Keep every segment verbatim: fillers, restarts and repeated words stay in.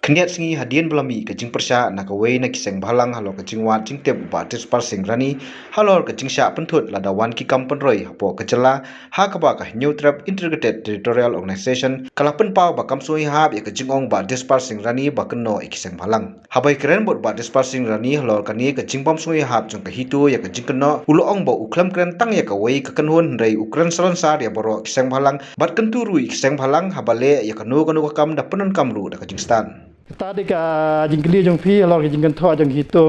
Khyndiat sngi hadien ba la mih ka jingpyrshah na kawei na ki seng bhalang halor ka jingwad jingtip u Bah Dispar Singh Rani halor ka jingshah pynthut lada wan ki kam pynroi hapoh ka jylla, ha kaba ka Hynñiewtrep Integrated Territorial Organization ka la pynpaw ba kam sngewhap ïa ka jingong Bah Dispar Singh Rani ba kynnoh ïa ki seng bhalang. Haba ïakren bad u Bah Dispar Singh Rani halor kane ka jingbym sngewhap jong ka HITO ïa ka jingkynnoh, u la ong ba u khlem kren tang ïa kawei ka kynhun, hynrei u kren salonsar ïa baroh ki seng bhalang bad kyntu ruh ïa ki seng bhalang haba leh ïa kano kano ka kam, da pyndonkam ruh da ka jingstad. Kata dei ka jingkylli jong phi halor ka jingkynthoh jong HITO.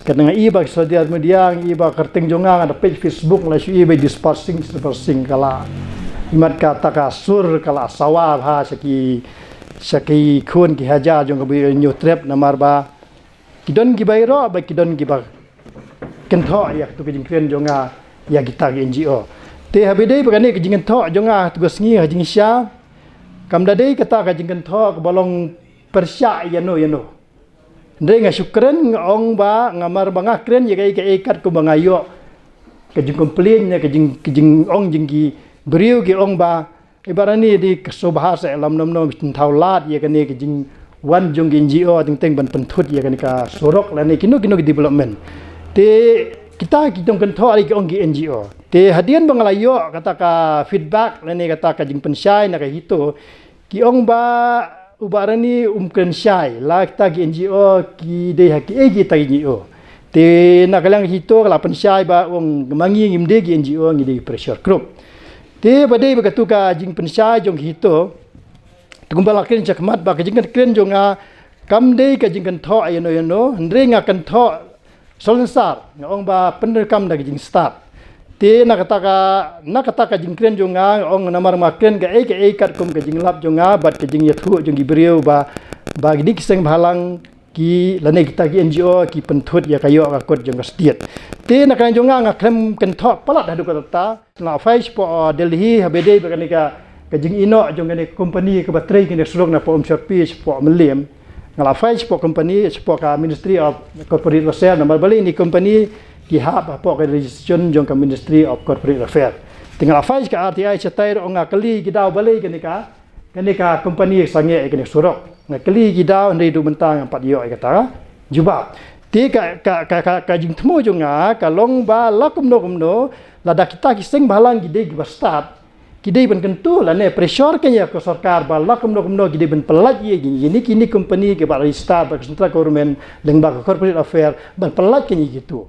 Kata nga i ba ka social media, nga i ba ka kyrteng jong nga, nga da page Facebook, nga la shu i ba Dispar Singh, Dispar Singh ka la, imat kata ka sur ka la sawa bha sha ki, sha ki khun ki hajar jong ka Bri u Hynñiewtrep, namar ba ki don kiba ïaroh bad ki don kiba kynthoh ïa katu ka jingkren jong nga ïa kita ki NGO. Te haba dei ba kane ka jingkynthoh jong nga katu ka sngi ha jingshisha, kam da dei kata ka jingkynthoh kaba long pyrshah ïano ïano. Hynrei nga shu kren, nga ong ba, namar ba nga kren ïa kaei kaei katkum ba nga ïoh ka jingcomplain ne ka jing, ka jingong jong ki briew, ki ong ba i Bah Rani dei ka sngewbha seh, lada ym nym nym thaw lad ïa kane ka jingwan jong ki NGO teng teng ban pynthut ïa kane ka surok lane kino kino ki development. Te kita ki nongkynthoh dei ki ong ki NGO. Te hadien ba nga la ïoh kata ka feedback lane kata ka jingpynshai na ka HITO, ki ong ba u Bah Rani um kren shai, la kita ki NGO ki dei ha kiei kita ki NGO. Te na ka liang HITO ka la pynshai ba, ong, ma ngi ngim dei ki NGO, ngi dei pressure group. Te ba dei ba katu ka jingpynshai jong HITO, te kumba la kren shakhmat ba ka jingkren jong nga kam dei ka jingkynthoh ïano ïano, hynrei nga kynthoh salonsar, nga ong ba pyndonkam da ka jingstad. Te na kata ka, na kata ka jingkren jong nga, nga ong namar ma kren kaei kaei katkum ka jinglap jong nga bad ka jingïathuh jong ki briew ba, ba ki dei ki seng bhalang ki lane kita ki NGO ki pynthut ïa ka ïoh ka kut jong ka state. Te na ka liang jong nga, nga khlem kynthoh palat haduh katta. Nga la phai shapoh, uh, Delhi, haba dei ba kane ka, ka jingïehnoh jong kane ka company kaba trei kane ka surok napoh Umshyrpi shapoh Mylliem. Nga la phai shapoh company, shapoh ka Ministry of Corporate Affairs, namar balei kane ka company ki hap hapoh ka registration jong ka Ministry of Corporate Affairs. Te nga la phai sha ka RTI shatai ruh, nga kylli ki daw balei kane ka, kane ka company sangeh ïa kane ka surok. Nga kylli ki daw, hynrei haduh mynta ngam pat ïoh ïa kata ka jubab. Te ka, ka, ka, ka, ka jingthmu jong nga ka long ba la kumno kumno, lada kita ki seng bhalang ki dei kiba stad, ki dei ban kyntu lane pressure kein ïa ka sorkar ba la kumno kumno ki dei ban pyllait ïa kine, kine company kiba register bad ka central government lyngba ka Corporate Affairs, ban pyllait kein ïa kitu.